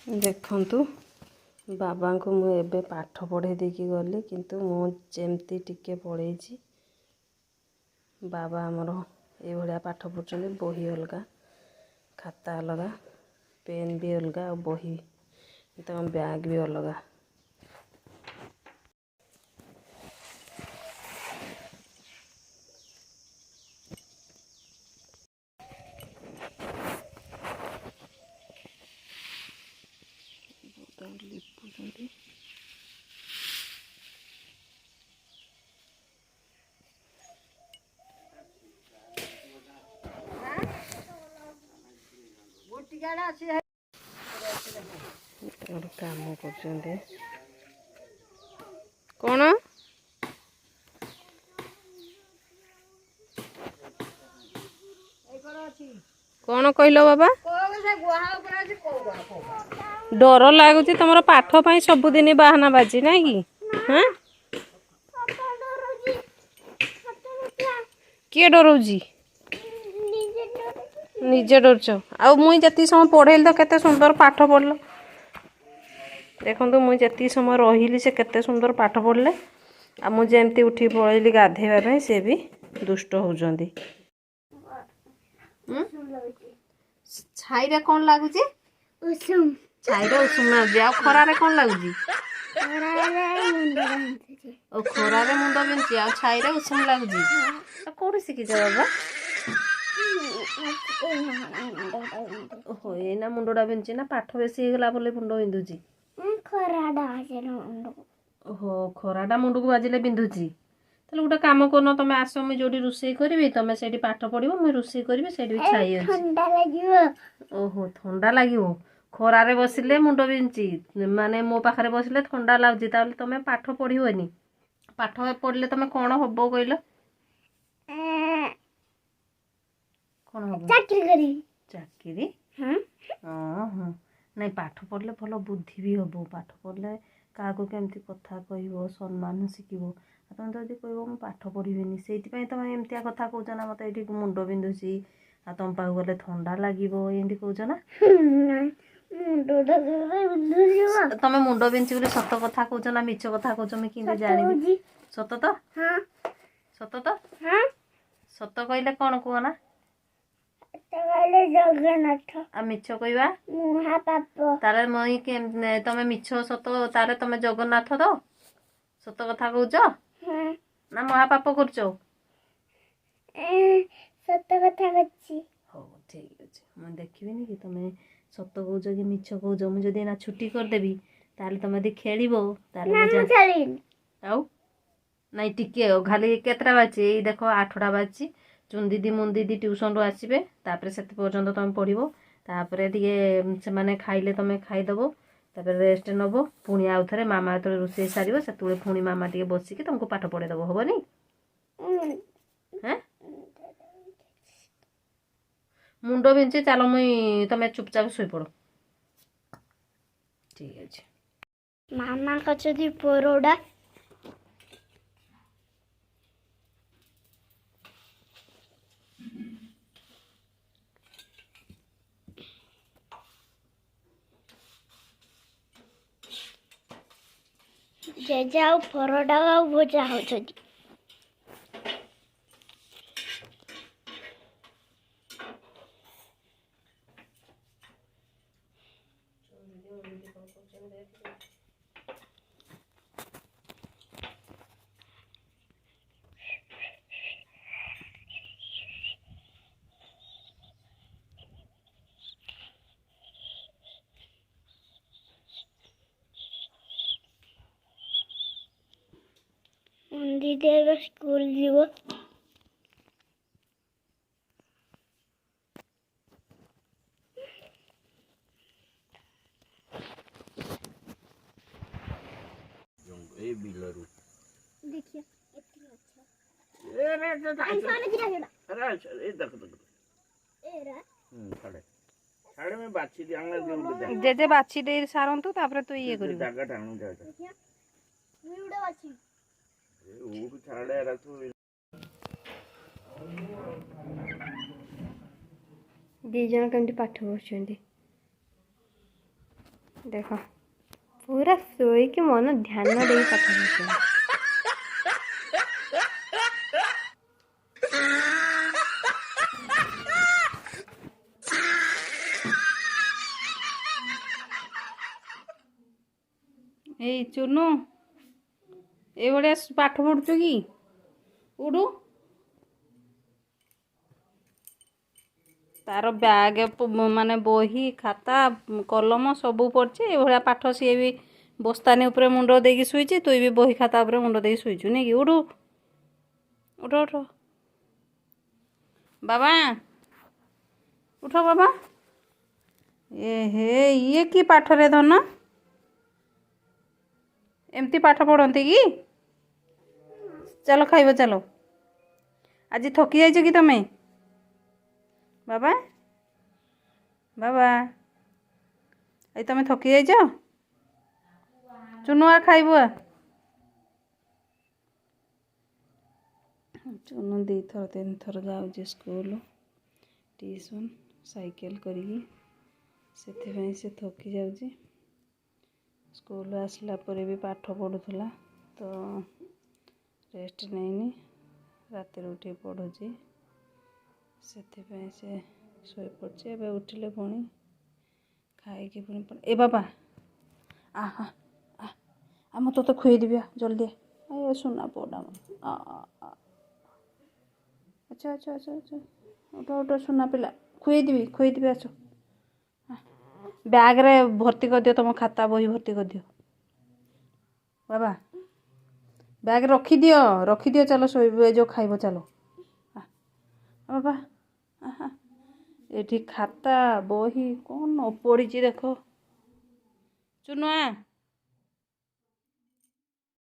ଦେଖନ୍ତୁ, ବାବାଙ୍କୁ ମୁଁ ଏବେ ପାଠ ପଢ଼େଇ ଦେଇକି ଗଲି, କିନ୍ତୁ ମୁଁ ଯେମିତି ଟିକେ ପଢ଼େଇଛି। ବାବା ଆମର ଏଇଭଳିଆ ପାଠ ପଢ଼ୁଛନ୍ତି। ବହି ଅଲଗା, ଖାତା ଅଲଗା, ପେନ୍ ବି ଅଲଗା, ଆଉ ବହି ତାଙ୍କ ବ୍ୟାଗ୍ ବି ଅଲଗା। ଲିପୁଛନ୍ତି। ତାଙ୍କର କାମ କରୁଛନ୍ତି। କ'ଣ କ'ଣ କହିଲ ବାବା? ଡର ଲାଗୁଛି ତମର ପାଠ ପାଇଁ, ସବୁଦିନ ବାହାନା ବାଜି ନାଇଁ କି? ହଁ, କିଏ ଡରଉଛି? ନିଜେ ଡରୁଛ। ଆଉ ମୁଇଁ ଯେତିକି ସମୟ ପଢ଼େଇଲି ତ କେତେ ସୁନ୍ଦର ପାଠ ପଢ଼ିଲ। ଦେଖନ୍ତୁ, ମୁଇଁ ଯେତିକି ସମୟ ରହିଲି ସେ କେତେ ସୁନ୍ଦର ପାଠ ପଢ଼ିଲେ, ଆଉ ମୁଁ ଯେମିତି ଉଠି ପଳେଇଲି ଗାଧେଇବା ପାଇଁ ସେ ବି ଦୁଷ୍ଟ ହେଉଛନ୍ତି। ଛାଇରେ କ'ଣ ଲାଗୁଛି? ଉଷୁମ। ଛାଇରେ ଉଷୁମ ଲାଗୁଛି। ଆଉ ଖରାରେ କ'ଣ ଲାଗୁଛି? ଓ, ଖରାରେ ମୁଣ୍ଡ ବିନ୍ଧୁଛି ଆଉ ଛାଇରେ ଉଷୁମ ଲାଗୁଛି। ଆଉ କୋଉଠି ଶିଖିଛ ବାବା? ଓହୋ, ଏଇନା ମୁଣ୍ଡଟା ବିନ୍ଧୁଛି ନା ପାଠ ବେଶୀ ହେଇଗଲା ବୋଲି ମୁଣ୍ଡ ବିନ୍ଧୁଛି? ଓହୋ, ଖରାଟା ମୁଣ୍ଡକୁ ବାଜିଲେ ବିନ୍ଧୁଛି। ତାହେଲେ ଗୋଟେ କାମ କରୁନ, ତମେ ଆସ, ମୁଁ ଯୋଉଠି ରୋଷେଇ କରିବି ତମେ ସେଇଠି ପାଠ ପଢିବ। ମୁଁ ରୋଷେଇ କରିବି, ସେଇଠି ବି ଛାଇ ଅଛି। ଥଣ୍ଡା ଲାଗିବ। ଓହୋ, ଥଣ୍ଡା ଲାଗିବ। ଖରାରେ ବସିଲେ ମୁଣ୍ଡ ବିନ୍ଧୁଛି, ମାନେ ମୋ ପାଖରେ ବସିଲେ ଥଣ୍ଡା ଲାଗୁଛି। ତାହେଲେ ତମେ ପାଠ ପଢିବନି? ପାଠ ପଢିଲେ ତମେ କ'ଣ ହବ କହିଲ? କ'ଣ ହବ? ଚାକିରି କରିବି। ଚାକିରି? ହଁ। ହଁ, ନାଇଁ, ପାଠ ପଢ଼ିଲେ ଭଲ ବୁଦ୍ଧି ବି ହବ। ପାଠ ପଢ଼ିଲେ କାହାକୁ କେମିତି କଥା କହିବ, ସମ୍ମାନ ଶିଖିବ। ଆଉ ତମେ ଯଦି କହିବ ମୁଁ ପାଠ ପଢ଼ିବିନି, ସେଇଥିପାଇଁ ତମେ ଏମିତିଆ କଥା କହୁଛ ନା, ମୋତେ ଏଇଠି ମୁଣ୍ଡ ବିନ୍ଧୁଛି ଆଉ ତମ ପାଖକୁ ଗଲେ ଥଣ୍ଡା ଲାଗିବ, ଏମିତି କହୁଛ ନା? ମୁଣ୍ଡଟା ବିନ୍ଧୁଛି। ତମେ ମୁଣ୍ଡ ବିନ୍ଧୁଛି ବୋଲି ସତ କଥା କହୁଛ ନା ମିଛ କଥା କହୁଛ, ମୁଁ କେମିତି ଜାଣିବି? ସତ ତ? ହଁ। ସତ ତ? ହଁ। ସତ କହିଲେ କ'ଣ କୁହ ନା? କହିଲେ ଜଗନ୍ନାଥ। ଆଉ ମିଛ କହିବା? ମହାପାପ। ତାହେଲେ ମୁଇଁ ତମେ ମିଛ ସତ, ତାହେଲେ ତମେ ଜଗନ୍ନାଥ ତ? ସତ କଥା କହୁଛ ନା ମହାପାପ କରୁଛ? ସତ କଥା କହୁଛି। ହଉ, ଠିକ ଅଛି। ମୁଁ ଦେଖିବିନି କି ତମେ ସତ କହୁଛ କି ମିଛ କହୁଛ। ମୁଁ ଯଦି ଏଇନା ଛୁଟି କରିଦେବି, ତାହେଲେ ତମେ ଯଦି ଖେଳିବ ତାହେଲେ ମୁଁ ଖେଳିବିନି। ଆଉ ନାଇଁ, ଟିକେ ଖାଲି। କେତେଟା ବାଜିଛି? ଏଇ ଦେଖ, 8ଟା ବାଜିଛି। ଚୁନ୍ ଦିଦି, ମୁନ୍ ଦିଦି ଟ୍ୟୁସନରୁ ଆସିବେ, ତାପରେ ସେତେ ପର୍ଯ୍ୟନ୍ତ ତମେ ପଢ଼ିବ। ତାପରେ ଟିକେ ସେମାନେ ଖାଇଲେ ତମେ ଖାଇଦେବ, ତାପରେ ରେଷ୍ଟ ନେବ। ପୁଣି ଆଉ ଥରେ ମାମା ଯେତେବେଳେ ରୋଷେଇ ସାରିବ, ସେତେବେଳେ ପୁଣି ମାମା ଟିକେ ବସିକି ତମକୁ ପାଠ ପଢ଼େଇଦେବ। ହବନି? ହେଁ, ମୁଣ୍ଡ ବିନ୍ଧୁଛି। ଚାଲ, ମୁଇଁ ତମେ ଚୁପଚାପ ଶୋଇପଡ଼। ଠିକ ଅଛି। ମାମା କରିଛନ୍ତି ପରୋଡ଼ା। ଜେଜେ ଆଉ ପରଟା ଆଉ ଭଜା ହେଉଛନ୍ତି। ଦିଦି ଏବେ ସ୍କୁଲ ଯିବ। ଏଇ ବିଲରୁ ଦେଖିଆ। ଏ ଦେଖ, ଦେଖ। ଛାଡ଼େ ଛାଡ଼େ, ମୁଁ ବାଛି ଦିଏ। ଜେଜେ ବାଛି ଦେଇ ସାରନ୍ତୁ, ତାପରେ ତୁ ଇଏ କରିବୁ। ଜାଗାଟା ଆଣୁ। ମୁଁ ଗୋଟେ ବାଛିବି। ଛାଡ଼େ ଏରା ତୁ। ଦି ଜଣ କେମିତି ପାଠ ପଢୁଛନ୍ତି। ଦେଖ। ପୁରା ଶୋଇକି ମନ ଧ୍ୟାନ ଦେଇ ପାଠ ପଢୁଛନ୍ତି। ଏଇ ଚୁନୁ, ଏଇଭଳିଆ ପାଠ ପଢୁଛୁ କି? ଉଠୁ। ତାର ବ୍ୟାଗ, ମାନେ ବହି ଖାତା କଲମ ସବୁ ପଡ଼ିଛି। ଏଇଭଳିଆ ପାଠ ସିଏ ବି ବସ୍ତାନି ଉପରେ ମୁଣ୍ଡ ଦେଇକି ଶୋଇଛି। ତୁଇ ବି ବହି ଖାତା ଉପରେ ମୁଣ୍ଡ ଦେଇକି ଶୋଇଛୁ ନାଇଁ କି? ଉଠୁ, ଉଠ, ଉଠ ବାବା, ଉଠ ବାବା। ଏ ହେ, ଇଏ କି ପାଠରେ ଧନ? ଏମିତି ପାଠ ପଢ଼ନ୍ତି କି? ଚାଲ ଖାଇବ, ଚାଲ। ଆଜି ଥକି ଯାଇଛ କି ତମେ ବାବା? ବାବା, ଆଜି ତମେ ଥକି ଯାଇଛ? ଚୁନୁ, ଆ ଖାଇବୁ ଆ। ଚୁନୁ 2 ଥର 3 ଥର ଯାଉଛି ସ୍କୁଲ ଟିଉସନ୍ ସାଇକେଲ କରିକି, ସେଥିପାଇଁ ସେ ଥକି ଯାଉଛି। ସ୍କୁଲ ଆସିଲା ପରେ ବି ପାଠ ପଢ଼ୁଥିଲା, ତ ରେଷ୍ଟ ନେଇନି, ରାତିରେ ଉଠିକି ପଢ଼ୁଛି, ସେଥିପାଇଁ ସେ ଶୋଇପଡ଼ୁଛି। ଏବେ ଉଠିଲେ ପୁଣି ଖାଇକି ପୁଣି। ଏ ବାବା, ଆ ଆ ଆ, ମୁଁ ତୋତେ ଖୁଏଇଦେବି, ଆ ଜଲ୍ଦି ଆ। ଏ ସୁନା ପୁଅଟା। ଆଚ୍ଛା ଆଚ୍ଛା ଆଚ୍ଛା ଆଚ୍ଛା, ଉଠ ଉଠ ସୁନା ପିଲା, ଖୁଏଇଦେବି, ଖୁଏଇଦେବି, ଆସ। ବ୍ୟାଗ୍ରେ ଭର୍ତ୍ତି କରିଦିଅ, ତୁମ ଖାତା ବହି ଭର୍ତ୍ତି କରିଦିଅ ବାବା। ବ୍ୟାଗ୍ ରଖିଦିଅ, ରଖିଦିଅ। ଚାଲ ଶୋଇବ, ଏ ଯେଉଁ ଖାଇବ, ଚାଲ ବାବା। ଏଠି ଖାତା ବହି କ'ଣ ନ ପଡ଼ିଛି ଦେଖ। ଚୁନୁଆ,